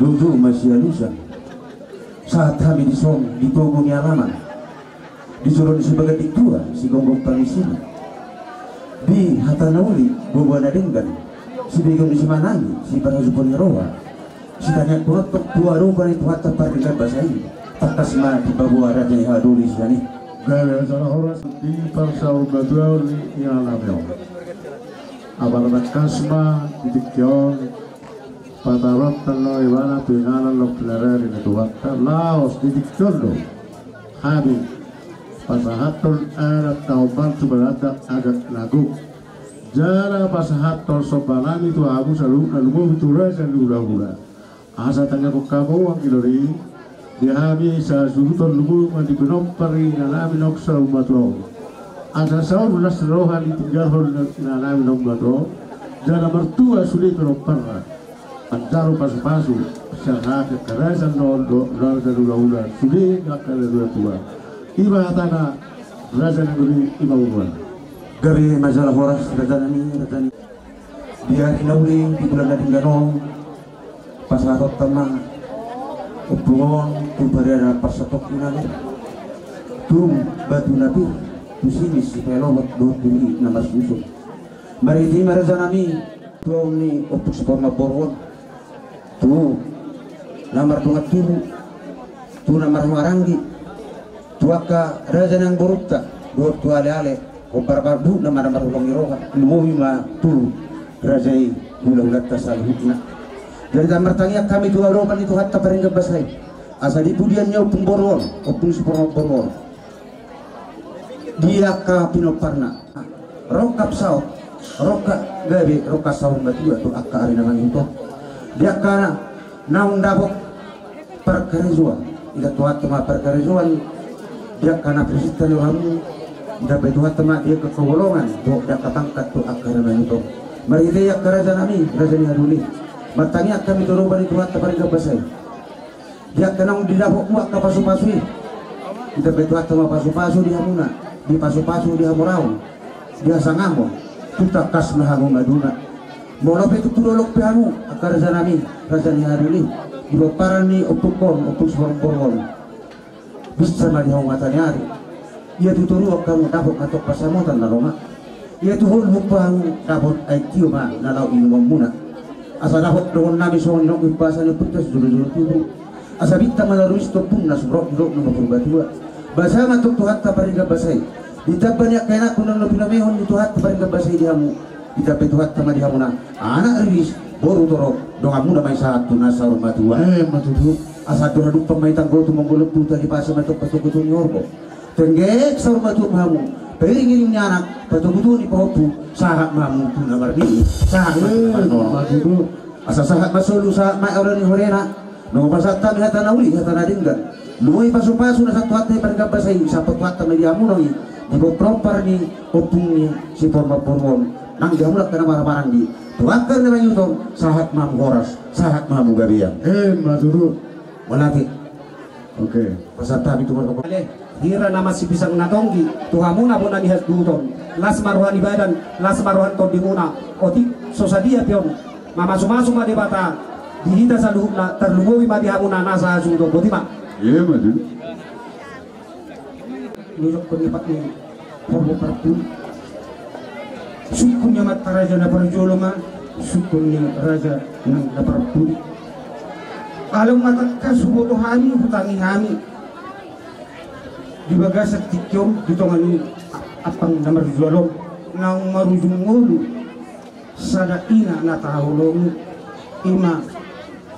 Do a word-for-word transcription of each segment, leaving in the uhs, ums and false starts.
Dohot ma sialusan. Sahat hami dison di togu ni alaman, di jolo ni sibaganding tua, sigonggom pangisina. Di hata na uli, boaboa na denggan, sibegom ni simanami, siparhajupon ni roha, sitangiangkon tong tu adopan ni Tuhanta pardenggan basa i. Tangkas ma dipaboa raja ni hahadoli sian i. Gabe jala horas di parsaurmatuaon ni inanami on. Apala tangkas ma di tingki on pataronta nang ibana tu inganan nang pinarade ni Tuhanta, laos di tingki on do hami pasahathon adat na hombar tu bagasan adat na gok. Jala pasahathon sombanami tu hamu saluhutna, lumobi tu raja ni hulahula. Asa tangiangkon hamu anggi doli, di hami sahasuhuton lumobi ma di pinompar ni inanami na saurmatua on. Asa saur las ni roha na tinggalhon inanami na saurmatua on, jala martua sude pinomparna. Manjalo pasupasu sian hape karajan na on dohot raja ni hulahula sude angka na tua-tua. I ma hatana raja ni hahadoli, i ma uruan. Gabe ma jala horas rajanami, rajanami. Di ari na uli, di bulan na denggan on, pasahathonta ma ompung on tu parianan parsatongkinan, tu batu na pir, tu simis sipaelomot dohot tu ri na marsusun. Marhite i ma rajanami, tu ahu ni ompung siparumaenboru on, tu na mardongan tubu, tu na marhahamaranggi, tu angka raja ni amangborunta dohot tu aleale, hombar pardonganan ma na marholong ni roha, lumobi ma tu raja ni hulahulanta saluhutna. Jadi martangiang hami tu adopan ni Tuhanta pardenggan basa i, asa di pudian ni ompung boru on, ompung siparumaenboru on, di angka pinomparna, rongkap saut, rongkap gabe, rongkap saurmatua tu angka ari na mangihut on. Di angka na, naung dapot parkarejoan, ditambai Tuhanta ma parkarejoan. Di angka na parsintaion hamu, ditambai Tuhanta ma di angka haholongan dohot di angka pangkat tu angka ari na mangihut on. Marhite i angka rajanami, raja ni hahadoli, martangiang hami tu adopan ni Tuhanta pardenggan basa i. Di angka naung didapot hamu angka pasupasu i, ditambai Tuhanta ma pasupasu di hamuna, dipasupasu di hamoraon, di hasangamon, tu tangkas ma hamu maduma. Molo pe tutu dolok pe hamu angka rajanami, raja ni hahadoli, di pomparan ni ompungkon, ompung siparumaenboru on, bisa ma di hamu mata ni ari. Ia tu toruan hamu dapot ma tong pansamotan na lomak. Ia tu holhom pe hamu dapot aek tio ma na laho inumonmuna. Asa dapot dohononnami songon na nidok ni umpasa ni ompunta sijolojolo tubu. Asa bintang ma na rumiris tu ombun na sumorop di dolok na marpurbatua. Basa ma tong Tuhanta pardenggan basa i. Ditambai angka anakkon na pinamehon ni Tuhanta pardenggan basa i di hamu. Ditambai Tuhanta ma di hamuna anak riris, boru torop, donganmuna ma i sahat tu na saurmatua. Emma tutu. Asa andor hadumpang ma i tanggo, tumonggo lombu, tali pasa ma tong patogutogu ni horbo. Denggan saurmatua ma hamu, pairing-iring ni anak, patogutogu ni pahompu, sahat ma hamu tu na marnini, sahat ma tu na marnono. Emma tutu. Asa sahat ma solu, sahat ma i ora ni horena. Nunga pasahat hami hata na uli, hata na denggan. Lumobi pasupasu na sian Tuhanta i pardenggan basa i, disampot Tuhanta ma di hamu nang i, di pomparan ni ompung ni siparumaenboru on, nang di hamu angka na marhahamaranggi, tu angka na mangihut on, sahat ma hamu horas, sahat ma hamu gabe. Emma tutu. Mauliate. Oke. Pasahat hami tu marhobas. Ale, hira na masipisang na tonggi, tu hamuna bona ni hasuhuton, las ma roha ni badan, las ma roha ni tondimuna. Otik so sadia pe on, mamasumasu ma Debata di hita saluhutna, tarlumobi ma di hamuna na sahasuhuton. Boti ma. Emma tutu. Luhut ni pake horbo parpudi. Sungkun ni amanta raja na parjolo ma sungkun ni raja nang na parpudi. Alai ma tangkas huboto hami, hutangi hami di bagasan tingki on, di tonga ni ampang na marjual on, naung marujung ngolu sada ina na tahaholongi, i ma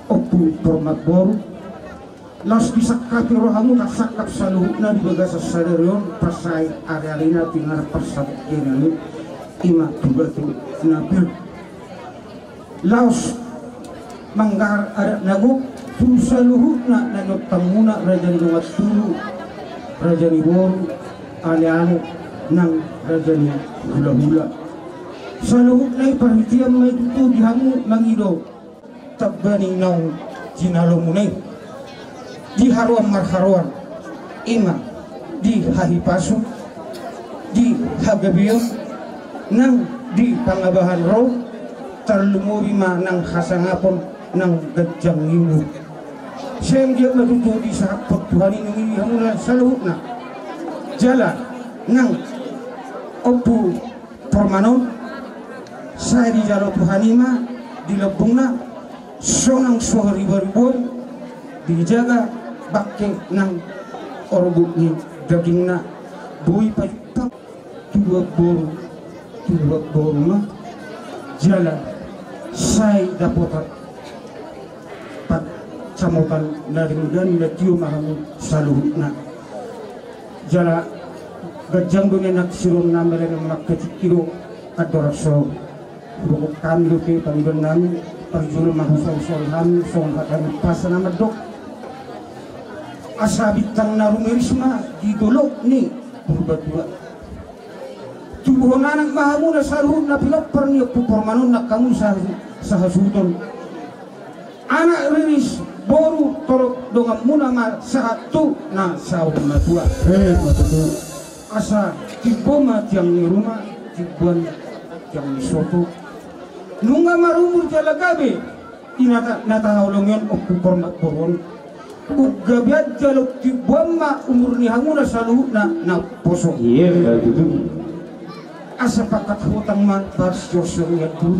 Ompu Parumaenboru. Laos disangkapi rohamu tarsangkap saluhutna di bagasan sadari on, parsahit ari-arina, pinarpar sahat ginjang i, i ma tu batu na pir. Laos manggahar adat na gok tu saluhutna na ninompangmuna, raja ni dongan tubu, raja ni boru, ale-ale nang raja ni hula-hula. Saluhutna i parhitean ma i tutu di hamu mangido tamba ni naung jinalomuna i, di haroan marharoan, i ma di hahipason, di hagabeon, nang di pangabahan ro, tarlumobi ma nang hasangapon Nang ganjang ni umur. Sai anggiat ma tutu disahaphon Tuhan i nang i hamuna saluhutna. Jala nang Ompu Porman on, sai dijalo Tuhan i ma di lambungna, sonang so riba-ribuan, dijaga bangke nang orbuk ni dagingna, boi pajumpang. Tubuan boru, tubuan boru ma, jala sai dapotan pansamotan na ringgas na tio ma hamu saluhutna. Jala ganjang do nian na sironna, mele na mangkatik i do andorang so hudok hami dope pangidoan nami, parjolo ma husol-sol hami songon hata ni pasa na mandok: Asa bintang na rumiris ma di dolok ni Purbatua. Tubuhon anak ma hamu na saluhutna pinompar ni Ompu Porman on nang hamu sa-, sahasuhuton. Anak riris, boru, torop donganmuna ma sahat tu na saur matua. Eh, ma tutu. Asa timbo ma tiang ni ruma, timboan tiang ni sopo. Nunga marumur jala gabe i na ta-, na tahaholongi on, Ompu Porman boru on. Umgabean jala umtimboan ma umur ni hamu na saluhutna na poso. Iya, ma tutu. Asa pangkat hutang ma parsiorsior ni atur.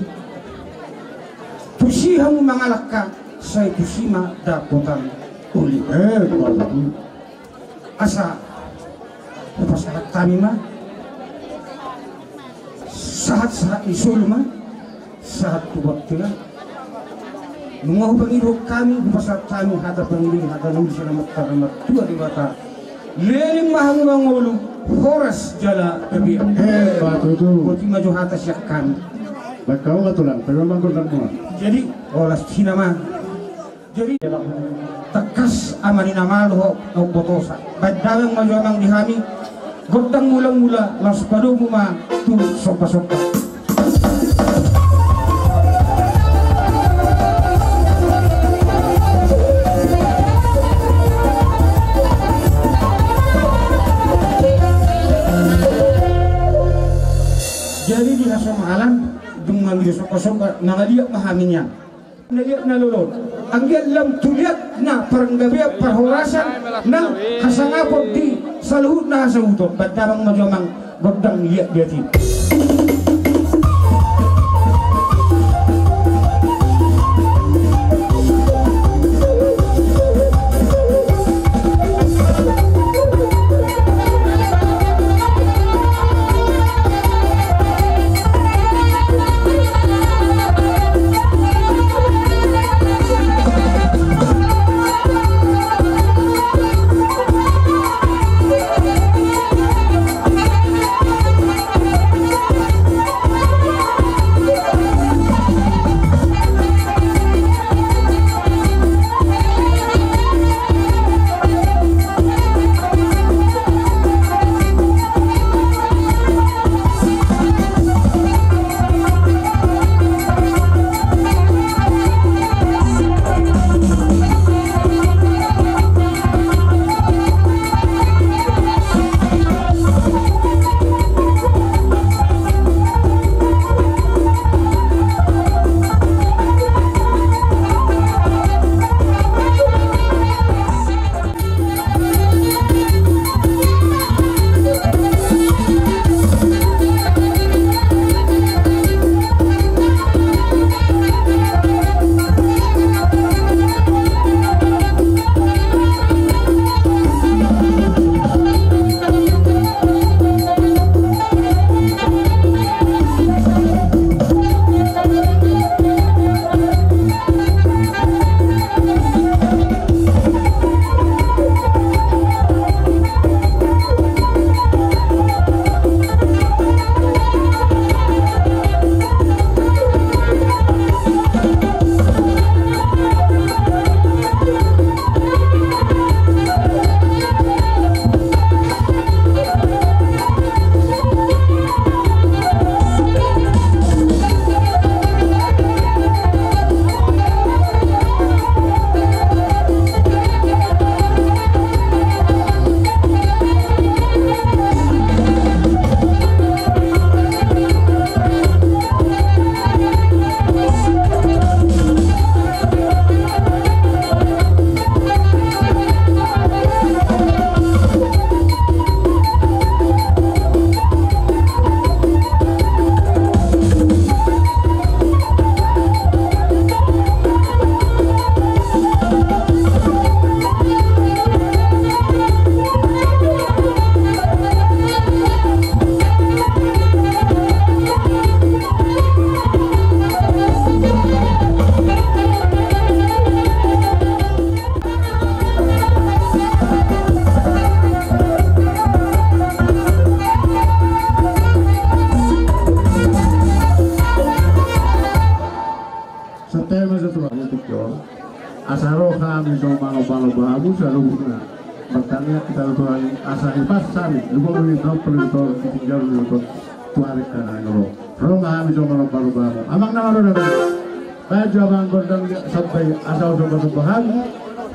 Tusi hamu mangalangka, sai tusi ma dapotan uli. Eh, ma tutu. Asa hupasahat hami ma sahat-sahat ni solu ma sahat tu bontean. Nunga hupangido hami, hupasahat hami hata pangidoan, hata na uli sian Amanta na martua Debata. Leleng ma hamu mangolu, horas jala gabe. Eh, ma tutu. Boti ma jo hata sian hami. Baen hamu ma tulang, baen ma gondangmuna. Jadi, horas tusi nama. Jadi, tangkas ama ni na malo ho, na umbotosa. Baen damang ma jo amang di hami gondang mulamula, laos padomu ma tu sombasomba. Jadi di hasongalan, dung mangido sombasomba, mangaliat ma hami nian. Na liat na lolo, anggiat lam tu liat na paranggabean parhorasan nang hasangapon di saluhutna hasuhuton. Baen damang ma jo amang gondang liat-liat i. Asa ro hami so malomba-lomba hamu saluhutna. Martangiang hita tu Tuhan i asa hipas hami, lupa muli tau poli tau ditinggal lupa tuarek kana ngoro. Ro ma hami so malomba-lomba hamu. Amang nama ro nama. Bajo amang gondang sampai asa so malomba hamu.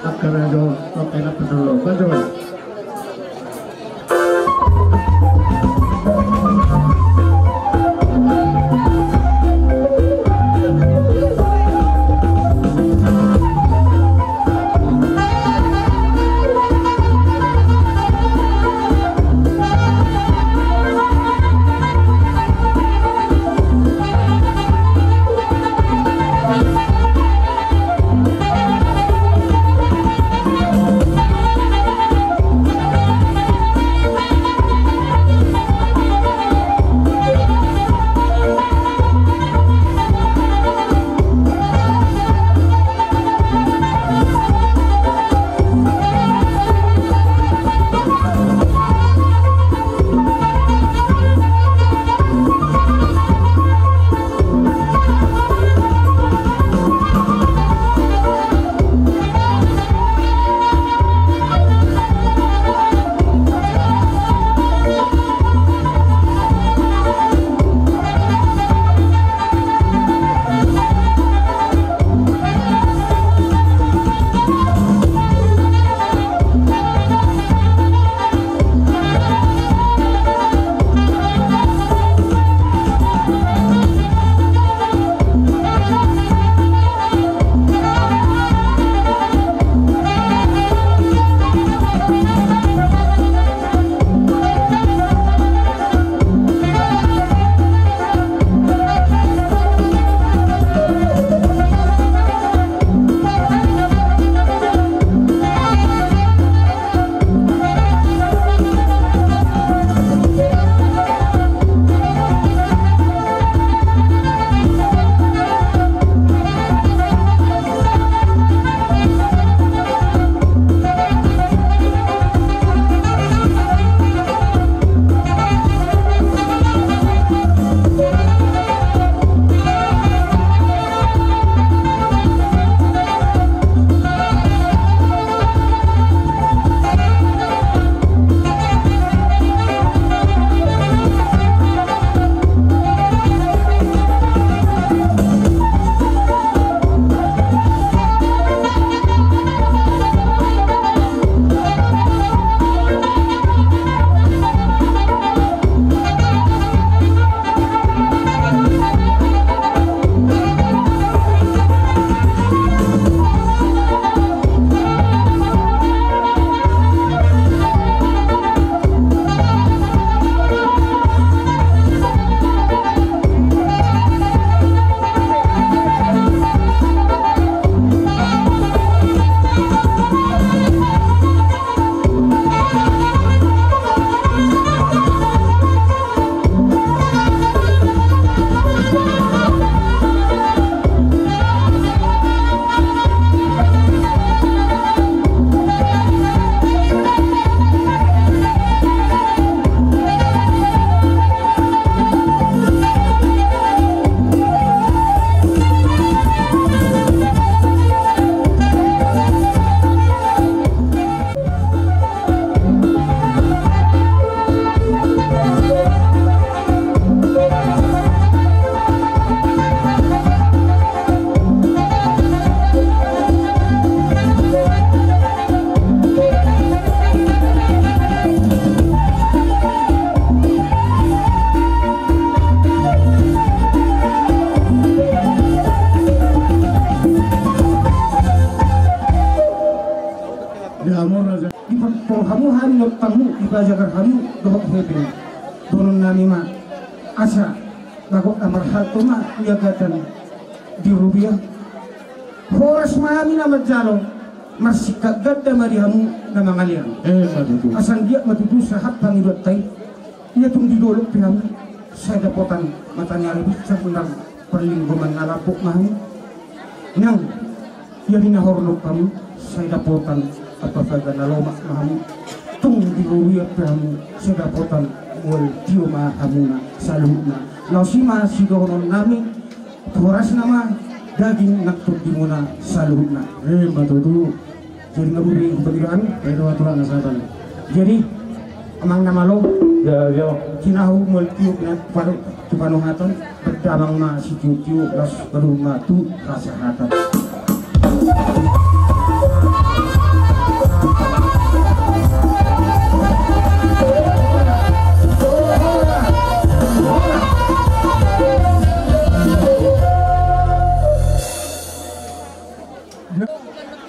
Angka rajo, oke, napa solo. Bajo. Di hamu raja, dipantol hamu hami na utangmu, dipajagar hamu dohot hepeng. Dohonon nami ma, asa bagot na marhalto ma niagatan di rubia. Horas ma hami na manjalo, marsingkat ganda ma di hamu na mangalean. Eh, ma tutu. Asa anggiat ma tutu sahat pangidoanta i. Ia tung di dolok pe hamu sai dapotan mataniari binsar nang parlinggoman na lambok ma hamu. Nang ia di na hornop hamu sai dapotan ampapaga na lomak ma hamu. Tung di rorobot pe hamu sai dapotan mual tio ma hamuna saluhutna. Laos i ma sidohonon nami. Tu horasna ma Daging nang tondimuna saluhutna. Ima tutu. Jadi nga buri hubagi doan. Jadi amang na malo. Yo, yo. Tinahu molo tiup na panuhatan. Berdamang ma sitiup-tiup, las balum ma tu hasahatan.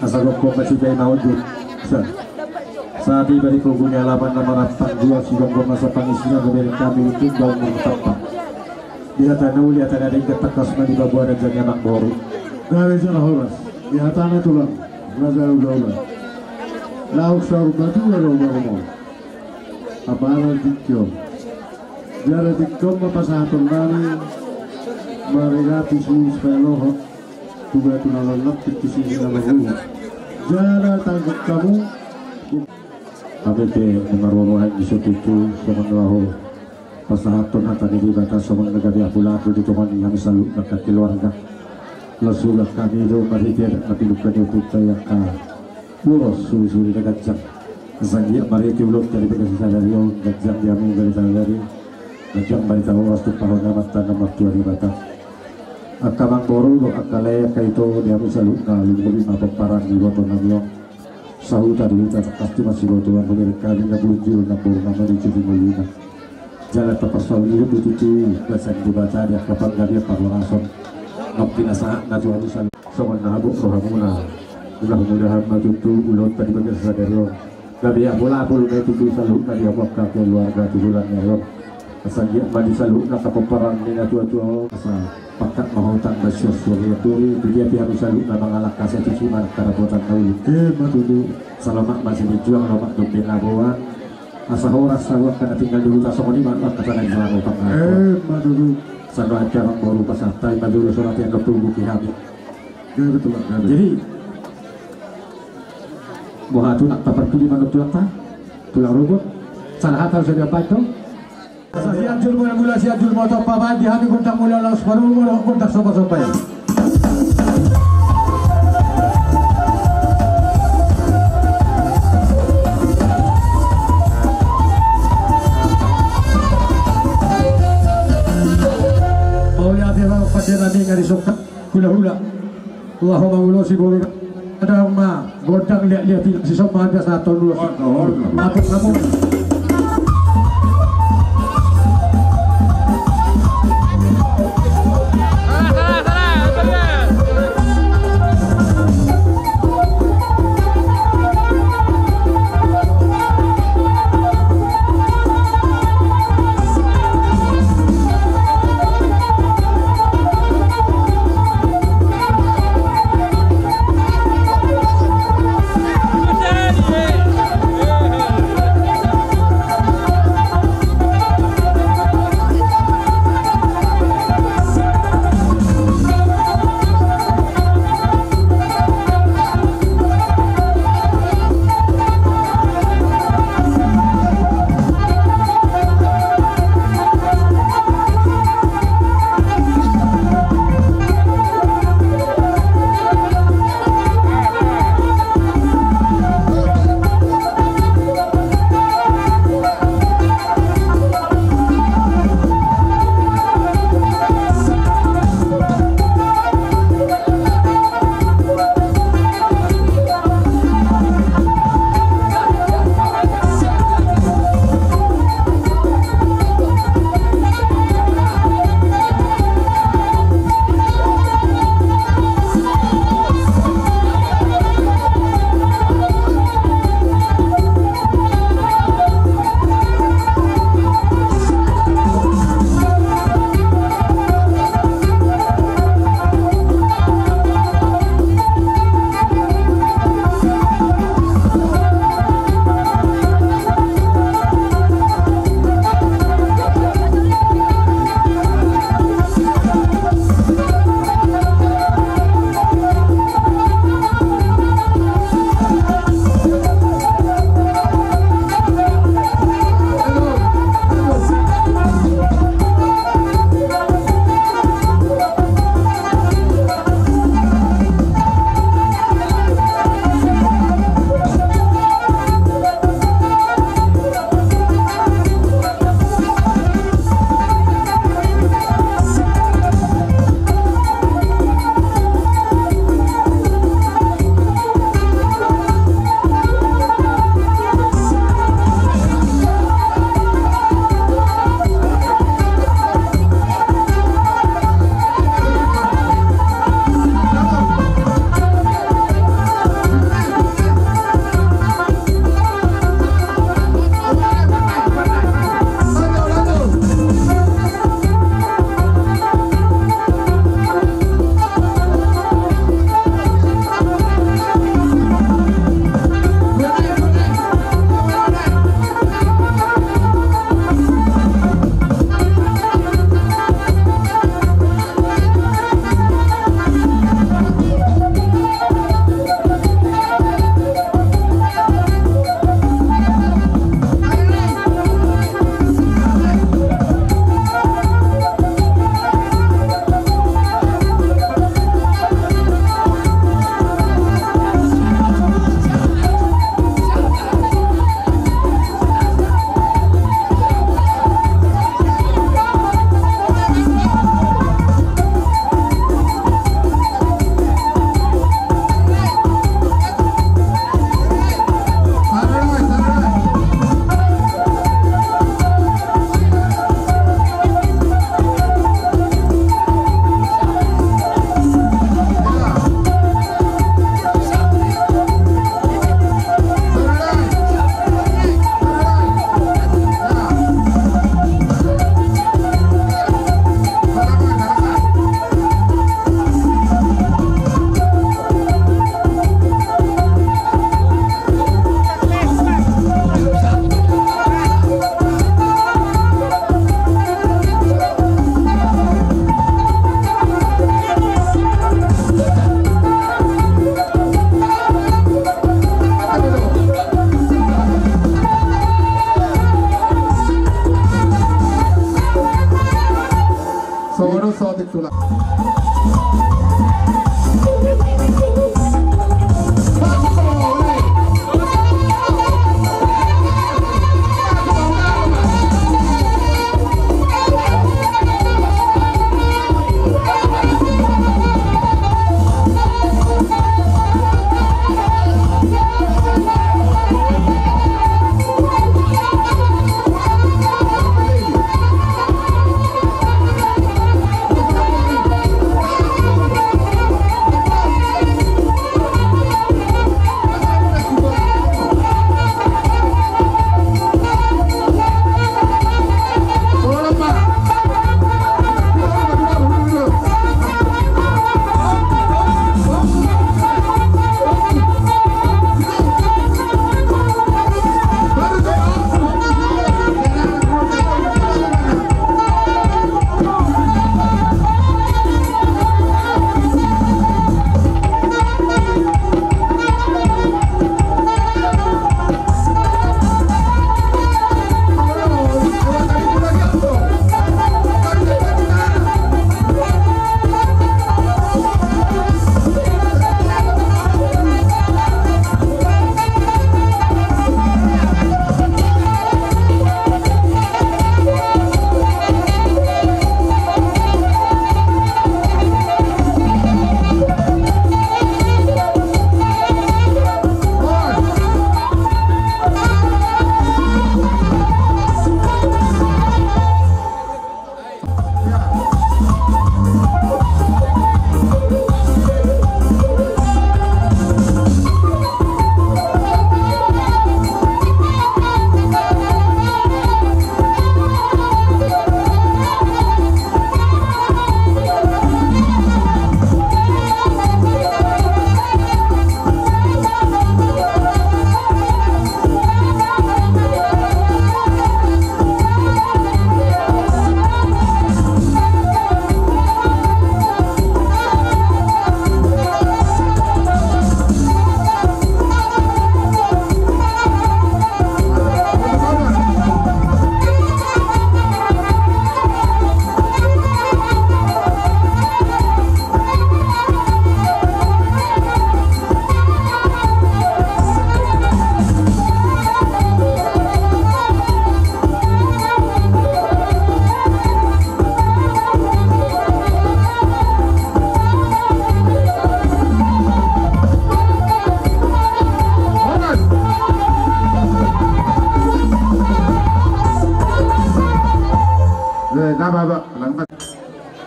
Asa gokhon ma sibaen na unjuk. Sa. Sahat iba di pogu ni alaman na marampang dua, sigomgom asa pangisina, gobereng kami unjuk daun mangutappa. Di hata na uli hata na denggan, tangkas ma di babuana jani amang boru. Gabe jala horas. Di hata na tulang raja ulaula. Lauk saur batu lalu marumor. Apala dikio. Jala dikio ma pasahaton nami. Maringapi suus pelohot. Tuga tu na lolok, tu sisi na lolok. Jala tanggung kamu. Hami pe na maroro aek di so tutu, songon laho pasahathon hata ni Debata, songon na gabe apulapul di tonga ni hami saluhutna angka keluarga. Laos ulang hami do marhite na pinungka ni ompunta i angka ulos sulisuli na ganjang. Asa anggiat marhite ulaonta di bagasan sadari on, ganjang di hamu gari tagari. Ganjang barita horas tumpahon ni Amanta na martua Debata. Angka amang boru dohot angka lae, angka ito, di hamu saluhutna, lumobi ma pomparan di iboto nami on. Sahuta di huta, tangkas tu masibotoan, gobereng hami na burju na boru na manuju di ngoluna. Jala tapasaulihon do tutu basa ni Debata di angka panggabean parhorason. Nang pinasahatna tu hamu saluhutna. Songon na habot rohamuna. Mudah-mudahan ma tutu ulaonta di bagasan sadari on gabe apulapul ma i tutu saluhutna di hamu angka keluarga tubulan ni on. Asa anggiat ma di saluhutna angka pomparan ni na tuatua on. Asa pangkat ma hotang ma siorsuor i duri, tu dia pe hamu saluhutna mangalangka, asa tusi ma angka dapotan na uli. Ima tutu. Asa lomak ma silinjuang, lomak dope na boan. Asa horas hamu angka na tinggal di huta, songon i ma angka na di sana. Ima tutu. Asa dohot amang boru pasahat hami ma jolo, songon i angka tubu ki hami. Jadi boha tulang, taparpudi ma tulang ta, tulang rumput. Salah hata sudah baik tu. Asa sian julu mula, mula sian julu mula, tompa baen di hami gondang mula laos baru mula gondang somba-somba i. Mauliate ma pande nami nga di sokka. Hula-hula. Laho mangulosi boru. Adong ma gondang liat-liat i, si somba biasa tolu. Apuk kamu.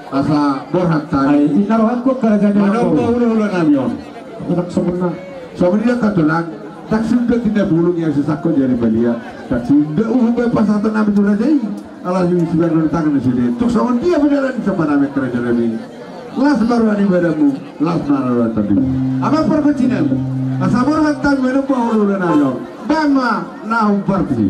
Asa borhat hami. Ai, inna rohangku karajaan. Manomba hulahula nami on. Anak sebenarna. Sama dia katulang. Tak sudah tidak bulung yang sesakko jadi balia. Tak sudah uhum be pasatan nami tu raja i. Alah, di sebelah tangan sudah. Tuk sama dia berjalan sama nami kerajaan nami. Las ma roha ni badanmu, las ma roha ni tondimu. Amang pargonsinami, asa borhat hami manomba hulahula nami on. Bahen ma na humparti.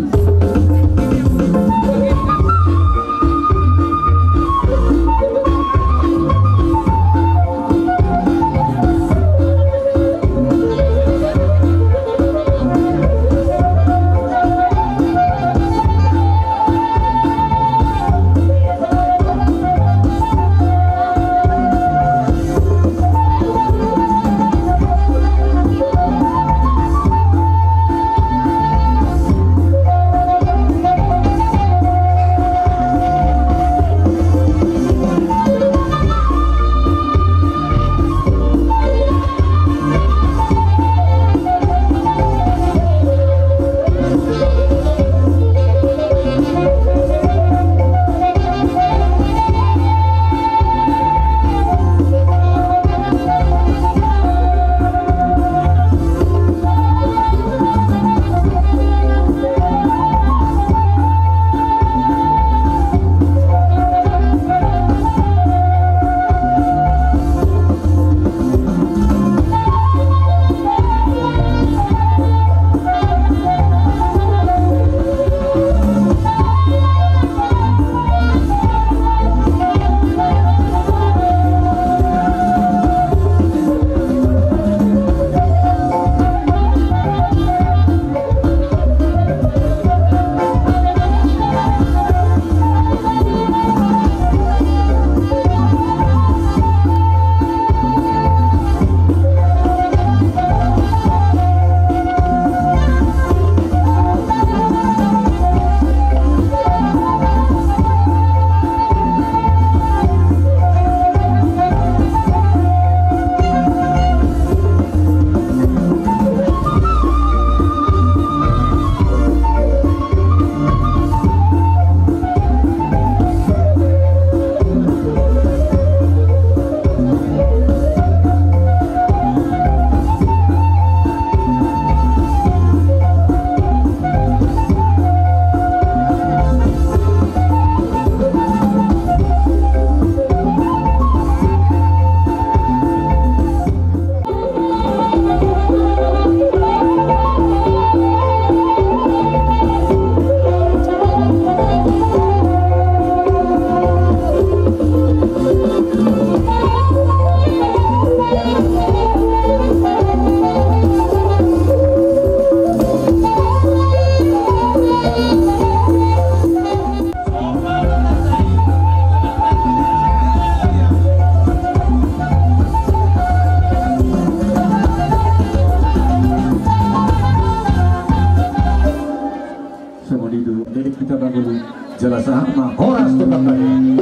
Songon i do, jadi hita bangulu jala sahat ma horas tu pangkali.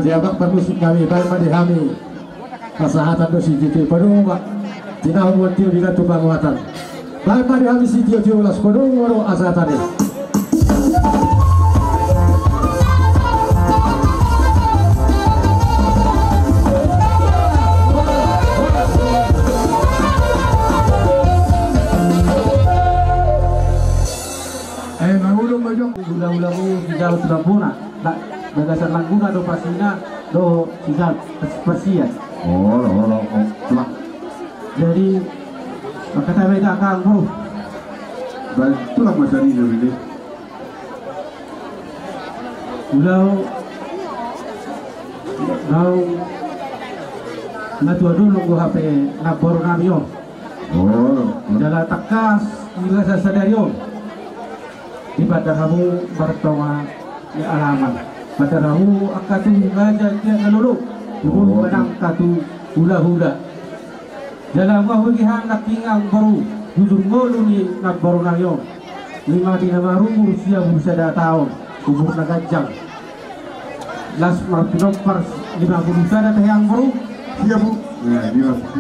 Jadi abang parmusik nami, bahen ma di hami. Hasahatan do sitio-tio, padomu ma. Tinahu ma tio di na tu panguhatan. Bahen ma di hami sitio-tio, las padomu ma do hasahatan i. Eh, mangulung ma jong. Hula-hula mu di dalam sulampuna. Ba-, bagasan langguna do pasina do sisa pas-, pasian. Oh, oh, oh, oh. Cuma. Jadi, maka tabe dah kang, bro. Baik, tulang masa ini, ini. Ulau, ulau, na tua dulu gua H P na baru nami on. Oh. Jala tangkas, ila sasadari on. Di pandar hamu martonga ni alaman. Pandar hamu angka tu raja dia na lolo. Tumun manang angka tu hula-hula. Jala mauliate nangkin amangboru, jujur ngolu ni amangboru nami on. Lima tina marumur sia pulu sada taon, umur na ganjang. Las marpinompar lima pulu sada tahe amangboru. Sia pulu. Nah, lima pulu.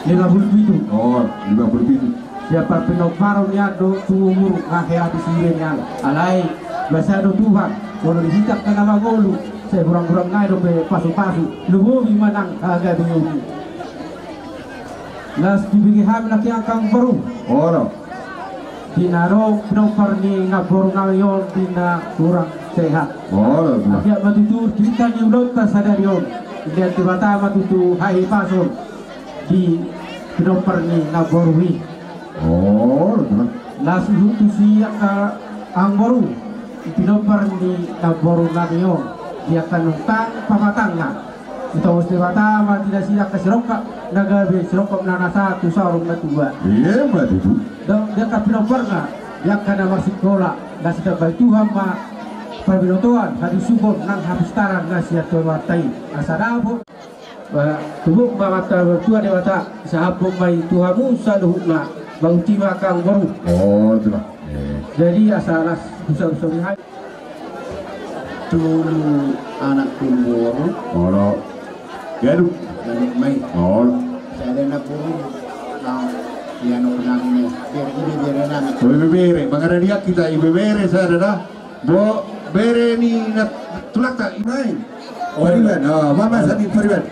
Lima pulu pitu. Oh, lima pulu pitu. Sian parpinomparon ni an do tu umur na hea di sini ni an. Alai, basa do Tuhan. Molo di hita angka na mangolu, sai hurang-hurang nai dope pasu-pasu, lumobi ma nang hagabeon i. Laos dibege hami nangkin angka amangboru. Olo. Di na adong pinompar ni namboru nami on di na hurang sehat. Olo, olo. Anggiat ma tutu di hita ni ulaonta sadari on, dilehon Debata ma tutu hahipason di pinompar ni namboru i. Olo, olo. Laos huhut tu si angka amangboru, pinompar ni namboru nami on, di angka nunga pamatangna. Ditobus Debata ma di nasida angka sirongkap na gabe, sirongkap na nasa tu saur matua. Ima tutu. Dang di angka pinomparna, di angka na marsikola, na sitambai Tuhan ma parbinotoan, hadusuhon nang hapistaran na sian Tuhanta i. Asa dapot ba, tubu ma Amanta Martua Debata, sahaphon ma i tu hamu saluhutna, botima angka amangboru. Olo, tutu. Jadi asa las husa-husa ni hami. Tolu anak tolu boru. Olo. Ganup. Ganup ma i. Olo. Sada namboru. Nang, ia no nang ne. Bere, bere, bere nang. Oh, bere, bere. Mangaradiak hita, i bere, bere, sada da. Bo, bere ni nat-, tulangta, ima i. Olo. Pariban. Oh, mama sadi pariban.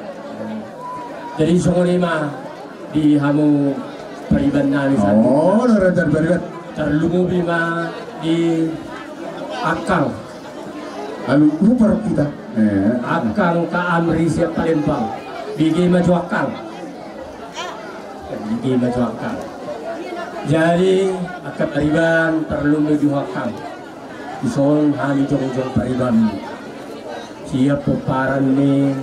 Jadi songon i ma di hamu pariban nami. Oh, saluhutna. Raja pariban. Tarlumobi ma di angkang. Alu, lupa hita. Eh. Angkang Ka Amri sian Palembang. Bege ma jo angkang. Bege ma jo angkang. Jadi angka pariban, tarlumobi jo angkang. Dison hami jongjong paribanmu. Sian pomparan ni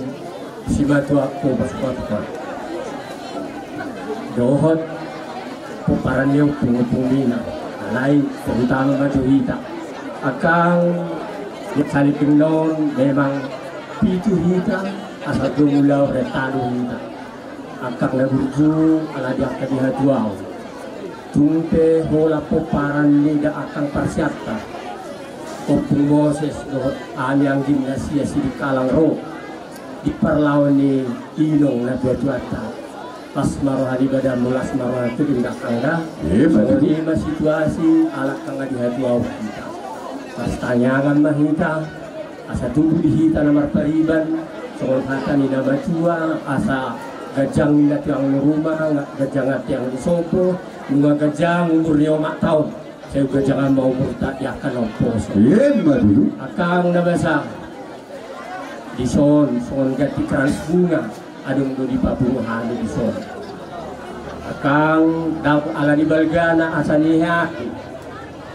simatuangku pasupasu. Dohot pomparan ni ompung-ompung mina. Alai terutama ma tu hita. Angkang di Saliping non memang pitu hita, asa domu lao rentalu hita. Angkang na burju, ala di angka di hatuaon. Tung pe holan pomparan ni da angkang parsianta. Ompung Moses dohot ami anggina sia Sidikalang ro. Di parlaon ni inong na tua-tuanta. Las ma roha ni badanmu, las ma roha ni tubu ni angkang da. Songon i ma situasi ala angkang na di hatuaon hita. Marsitangiangan ma hita. Asa tubu di hita na marpariban, songon hata ni na matua, asa ganjang ni na tiang ni ruma, nga-, ganjang na tiang ni sopo, nunga ganjang umur ni omak taon, sai ganjang ma umurta di angka na umposo. Ima tutu. Angkang na basa, dison, songon ganti krans bunga, adong do dipapungu hami dison. Angkang, dapot ala ni balgana asa nihaku.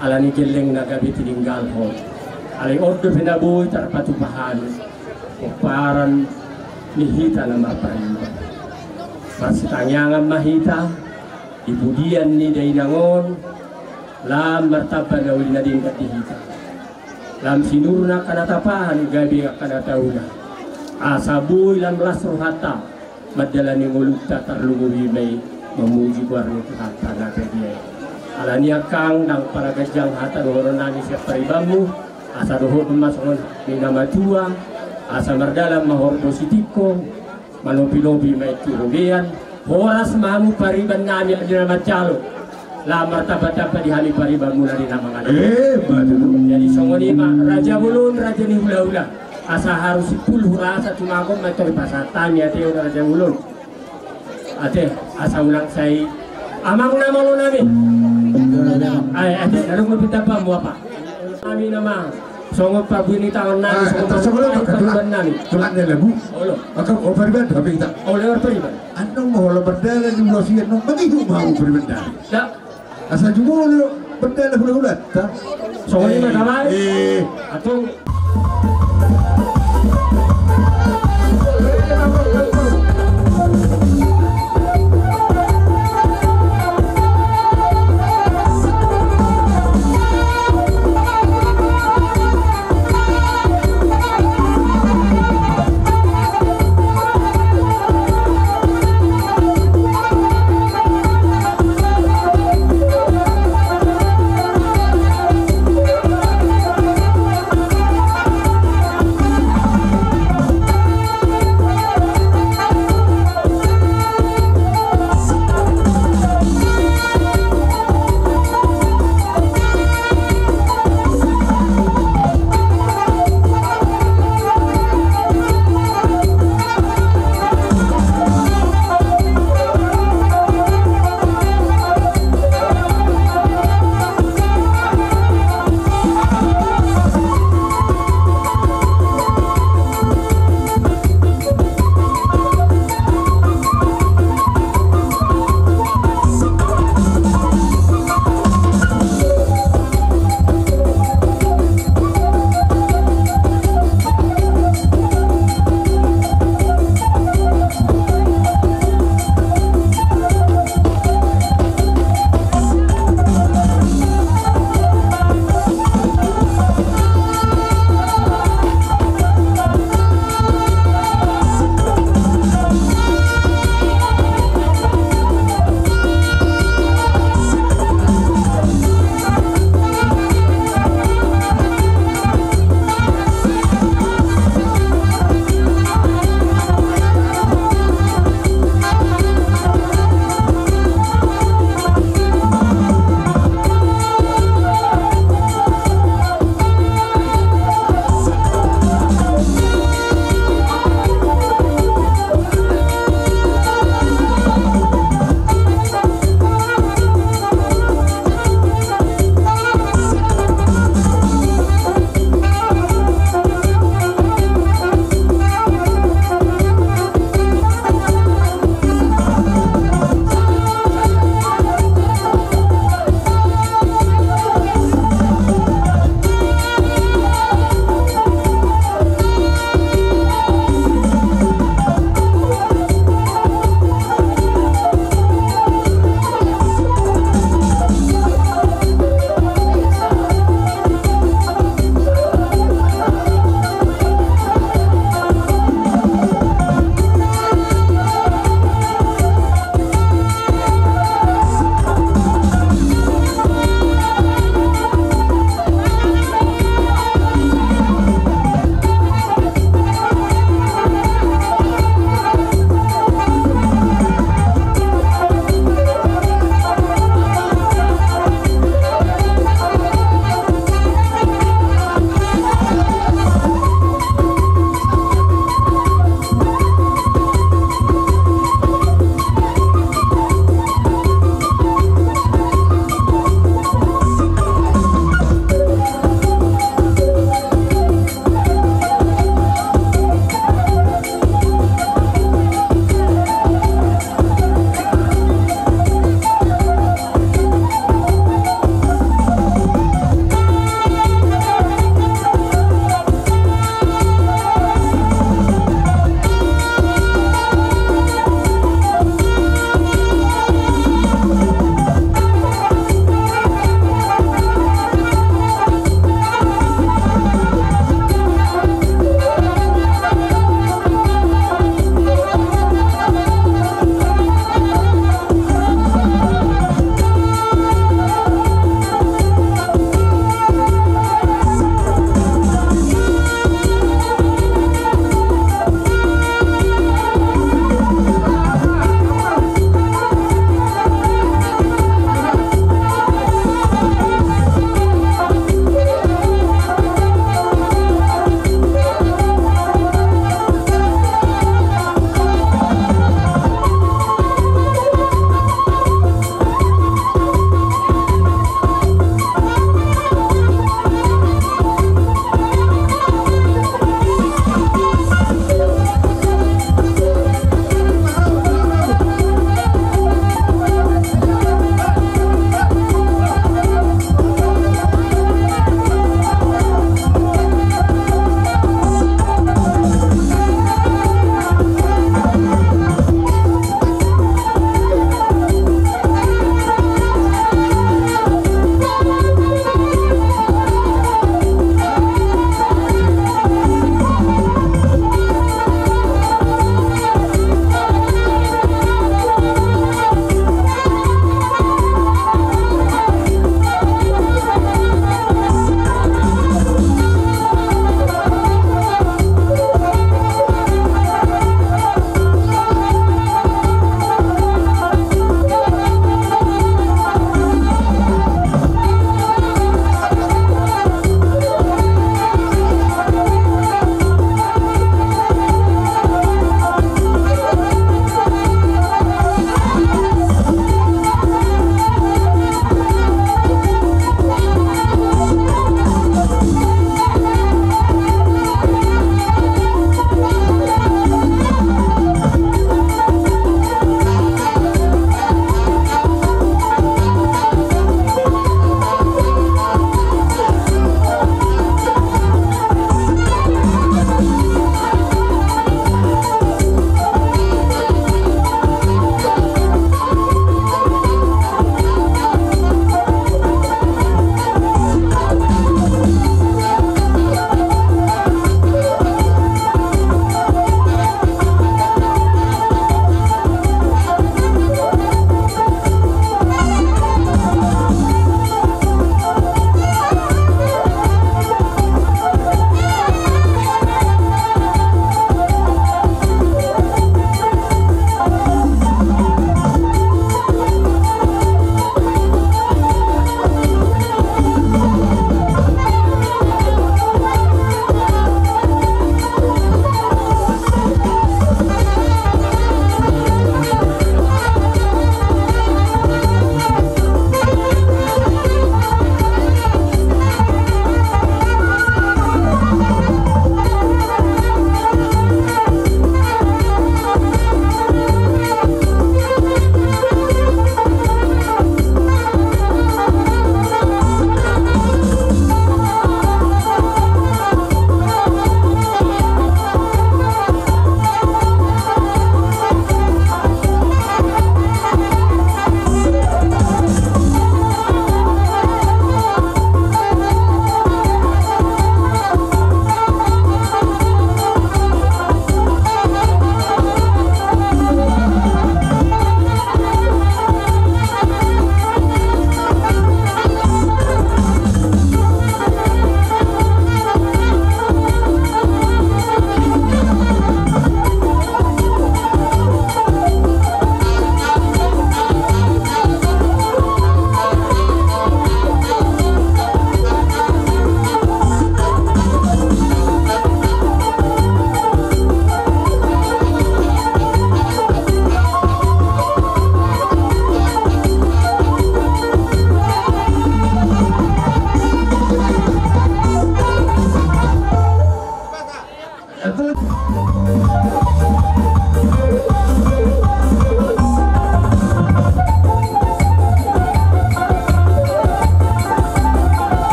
Ala ni gellengna gabe tininggalhon. Alai on dope na boi tarpatupa hami. Pomparan ni hita na marpariban. Marsitangiangan ma hita, di pudian ni dainang on, lam martamba na uli na denggan di hita. Lam sinur angka na tapahan gabe angka na taula. Asa boi lam las rohanta. Mandalani ngolunta tarlumobi ma i mamuji goar ni Tuhanta na badia i. Alani angkang ndang pala ganjang hata dohonon nami sian paribanmu, asa dohot ma songon ni na matua, asa mardalan ma horbo sitingko, manopi-nopi ma i tu robean, horas ma hamu pariban nami anggi na manjalo. Lam martamba-tamba di hami paribanmuna di na mangalap. Eh, betul. Jadi songon i ma, raja bolon, raja ni hula-hula. Asa haru sipul hurasa tumagon ma i tor pasahat hami ate on raja bolon. Ate, asa unang sai amang na malo nami. Ai, ate, adong ma pinta pamu apa? Nami nama. Songon pabuni tangan nami, ah, songon pabuni tangan nami. Tulak ni lagu. Olo. Angka, o pariban, tapi kita. Olo, pariban. Anong mau lo berdalan di ulos ian, no, mangihu mau pariban nami. Da. Asa jumolo berdalan hula-hulanta. Songon i ma, eh, damai. Eh. Atung.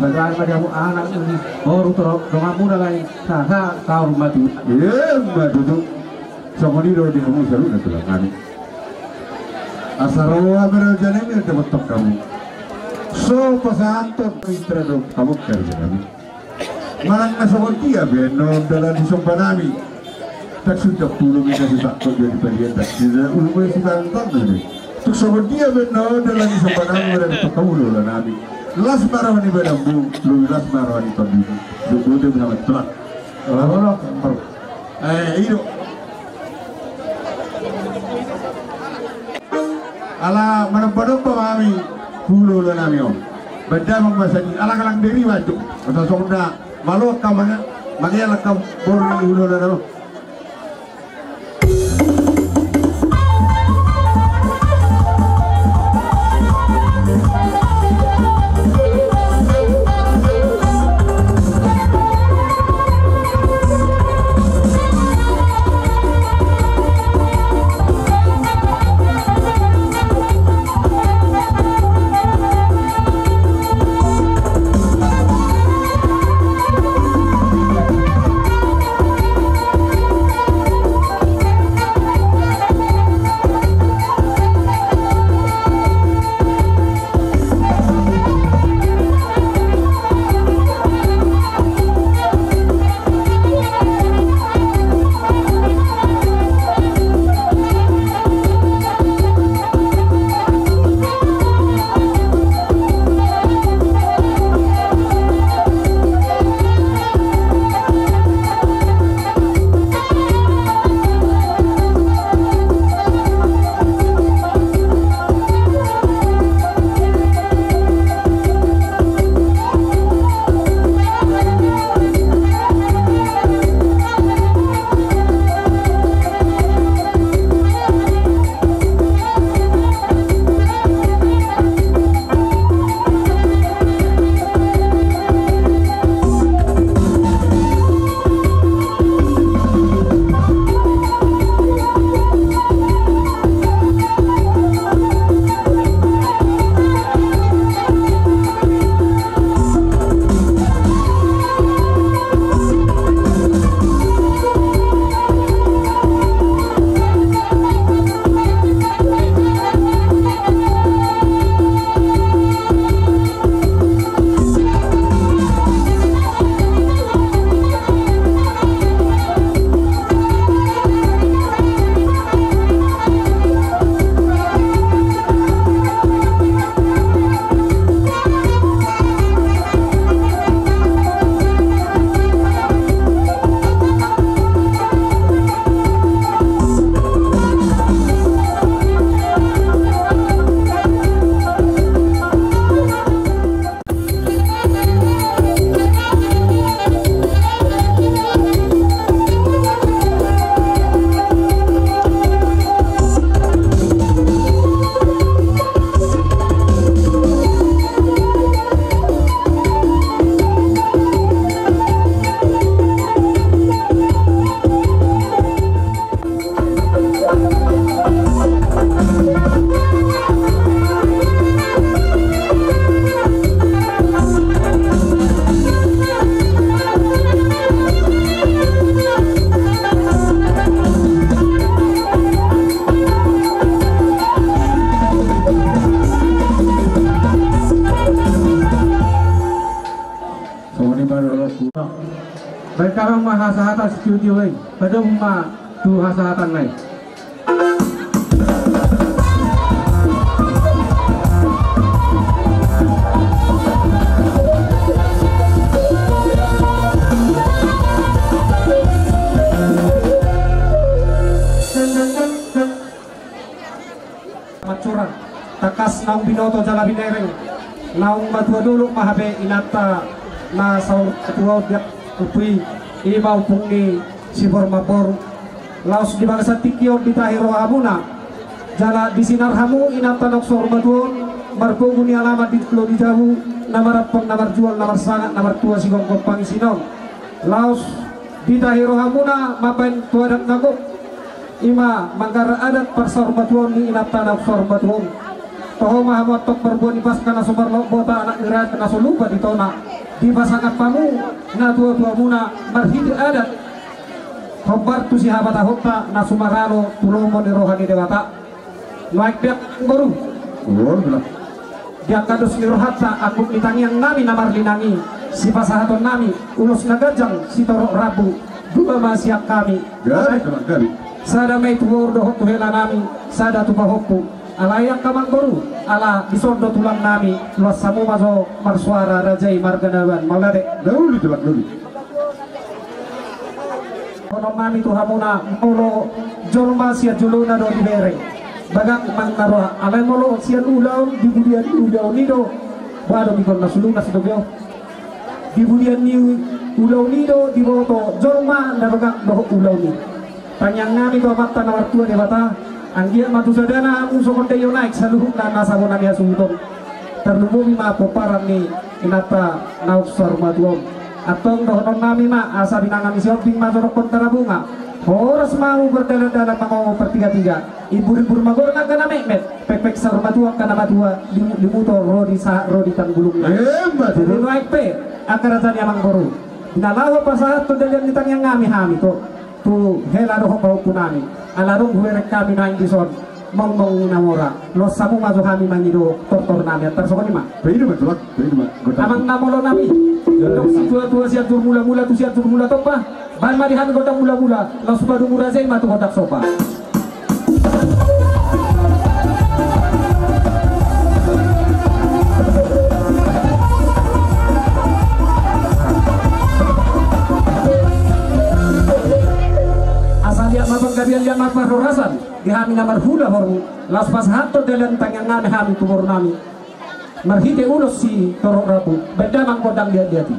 Tulang ma di hamu anak ni boru, toro donganmuna lain, sahat saur matua. Emma tutu. Songon i do di hamu saluhutna tulang nami. Asa ro hami raja nami, dapothon hamu. So pasahathon mitra do hamu raja nami. Manang na songon dia pe annon dalan ni somba nami. Taksunda pulo mina sisakko jadi palian taksunda ulung mulai sitantang ini. Tuk songon dia pe annon dalan ni somba nami, mara di toko ulo la nami. Las ma roha ni badanmu, lobi las ma roha ni tondimu. Duk bote bersama tulang. Lalu lo, eh, ido. Ala manomba-nomba ma hami, hulola nami on. Baen damang ma sadi, ala galang deri ma jo. Asa songon na malo angka mange, mange ala angka boru ni hulola nami on. Songon i ma dohononku. Baen damang ma hasahatan sitiotio i, padomu ma tu hasahatanna i. Mansur, tangkas naung binoto jala binereng, naung matua dolok ma hape inanta na saur matua on di ompu i, i ma ompung ni si boru mamboru. Laos di bagasan tingki on ditahi rohamuna jala disinar hamu inanta naung saur matua on, marpogu ni alaman di pulo di jabu, na marampang na marjual na marsangap na martua sigomgom pangisina on. Laos ditahi rohamuna mambaen tu adat na gok, i ma manggarar adat parsaurmatuaon ni inanta naung saurmatua on. Toho ma hamu antong parbue ni Paska na so marlok bota, anak ni raja na so lupa di tona. Dipasangap hamu natuatuamuna marhite adat, hombar tu sihabatahonta na sumangalo tu lomo ni roha ni Debata. Nuaeng pe, amangboru, di angka dos ni rohanta, angkup ni tangiangnami na marlinang i, sipasahatonnami ulos na ganjang sitorop rambu. Dua ma sian hami. Sada ma i tu boru dohot tu helanami, sada tu pahompu. Alai angka amangboru, ala dison do tulangnami, luas hamu ma jo marsuara, raja i marga Nababan. Mauliate. Dohononnami tu hamuna, molo jolma sian jolona do dibereng, bagak manang na roa. Alai molo sian ulaon, di budian ni ulaon i do, boha do, bigon na sulunas do be on. Di budian ni ulaon i do diboto jolma na bagak dohot ulaon i. Tangiangnami tu Amanta na martua Debata, anggiat ma tu sadana hamu songon daion aek saluhutna na sabonami hasuhuton. Tarlumobi ma pomparan ni inanta naung saur matua on. Antong dohononnami ma, asa binanga ni Sihombing ma jonok Pontara Bunga. Horas ma hamu mardalandalan, mangomo partigatiga. Imburimbur ma godang angka na metmet, pekpek saur matua angka na matua, limu, limu tol ro di sahat ro di tanggulungna. Jadi nuaeng pe, angka raja ni amangboru, na laho pasahathon dalihan ni tangiangnami hami tu, tu hela dohot pahompunami. Ala dung hubereng hami nuaeng dison, mongmong ni na mora. Los hamu ma jo hami mangido tortornami. Antar songon i ma. Amang na molonami, dung situatua Sianjur Mulamula tu Sianjur Mulatompa, baen ma di hami gondang mulamula, laos padomu raja i ma tu gondang somba. Asa liat ma panggabean, liat ma parhorasan di hami na marhula hormu, laos pasahathon dalihan tangiangnami hami tu borunami. Marhite ulos sitorop rambu, baen damang gondang liatliat i.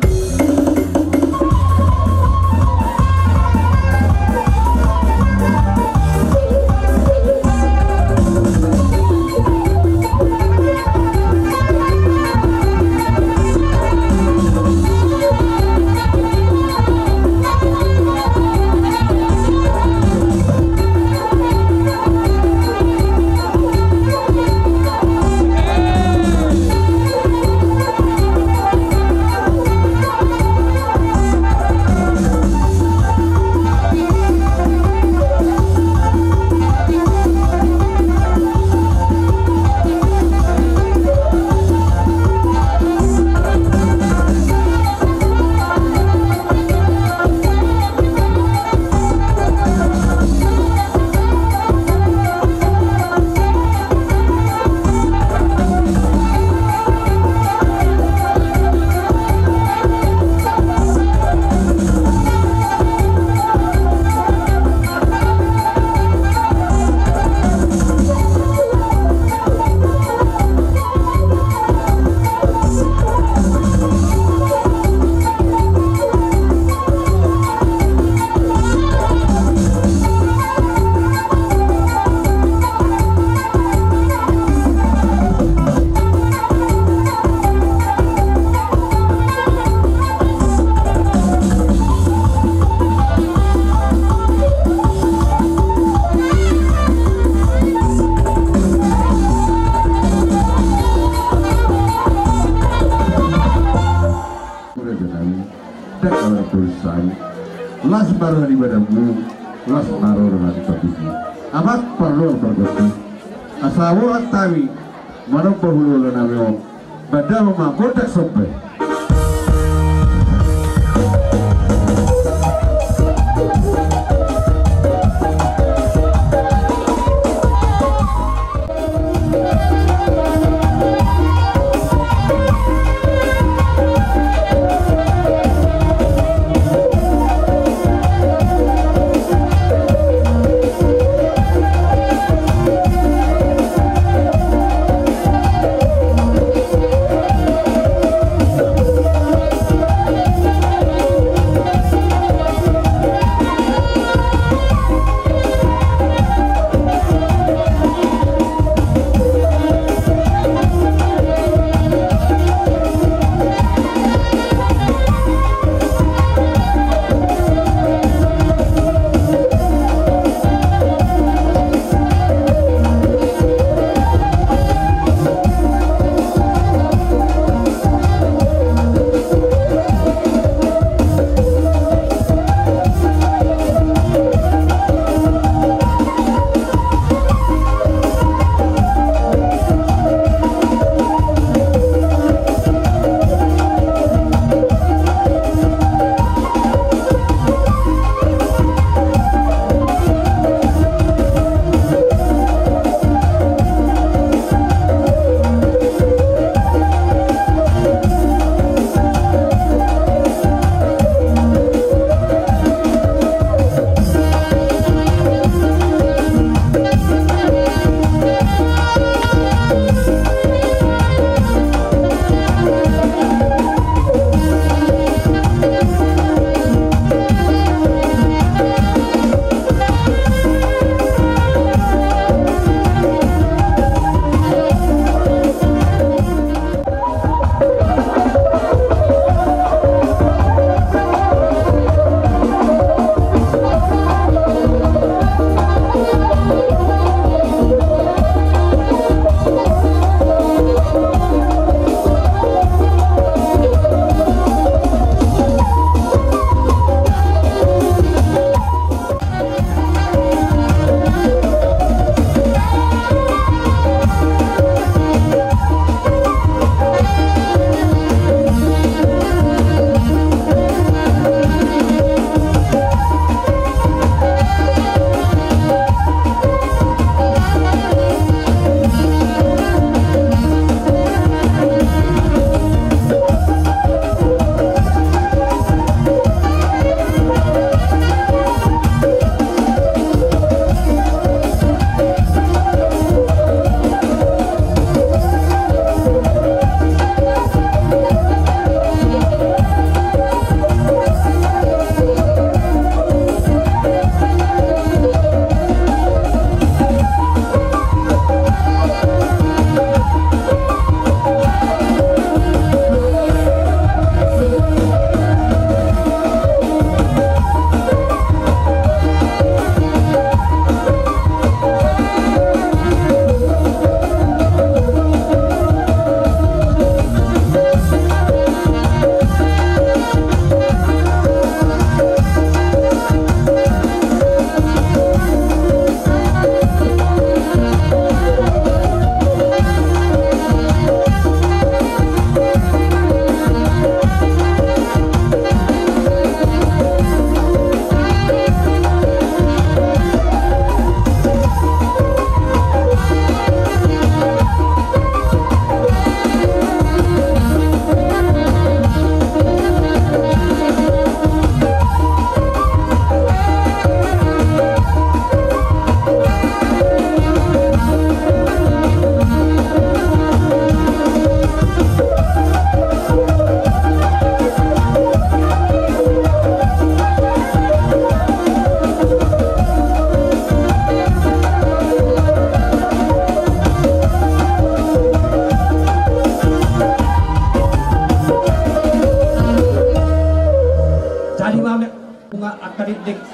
Las ma roha ni badanmu, las ma roha ni badanmu. Amang pardohot pargonsi, asa borat hami manomba hulahula nami on. Baen damang ma gondang somba i.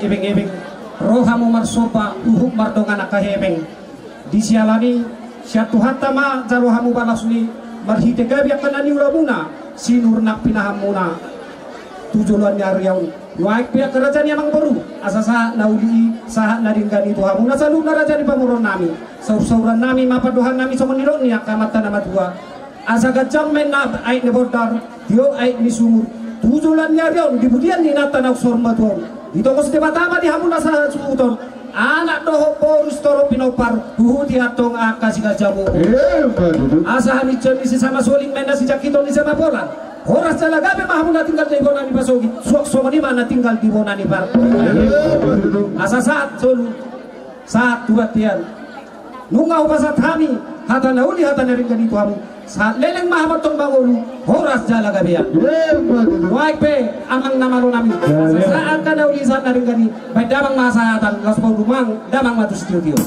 Ebeng-ebeng, ro hamu marsomba, huhut mardongan angka hepeng. Di siala ni i, sian Tuhanta ma jalo hamu balas ni, marhite gabe angka na niulamuna, sinur na pinahanmuna tu joloan ni ari on. Nuaeng pe angka raja ni amangboru, asa sahat na uli i, sahat na denggan i tu hamuna saluhutna raja ni pamoruon nami. Saur-sauran nami ma pandohan nami songon nidok ni angka amanta na matua. Asa ganjang ma inna aek ni bondar, tio aek ni sumur, tu joloan ni ari on, di pudian ni inanta na umsor matua on. Ditongos Debata ma di hamuna sahasuhuton, anak dohot boru sitorop pinompar, huhut i antong angka siganjang umur. Emma tutu. Asa haminjon ni sesama soling ma inna sijangkiton ni sesama bolang. Horas jala gabe ma hamuna tinggal di bona ni pasogit, suang songon i ma na tinggal di bona ni par. Emma tutu. Asa sahat solu, sahat tu bontean. Nunga hupasahat hami hata na uli, hata na denggan i tu hamu. Sahat leleng ma hamu antong mangolu, horas jala gabean. Emma tutu. Nuaeng pe amang na malo nami. Asa sahat angka na uli, sahat na denggan i, baen damang ma hasahatan, laos paulumang damang ma tu sitiotio.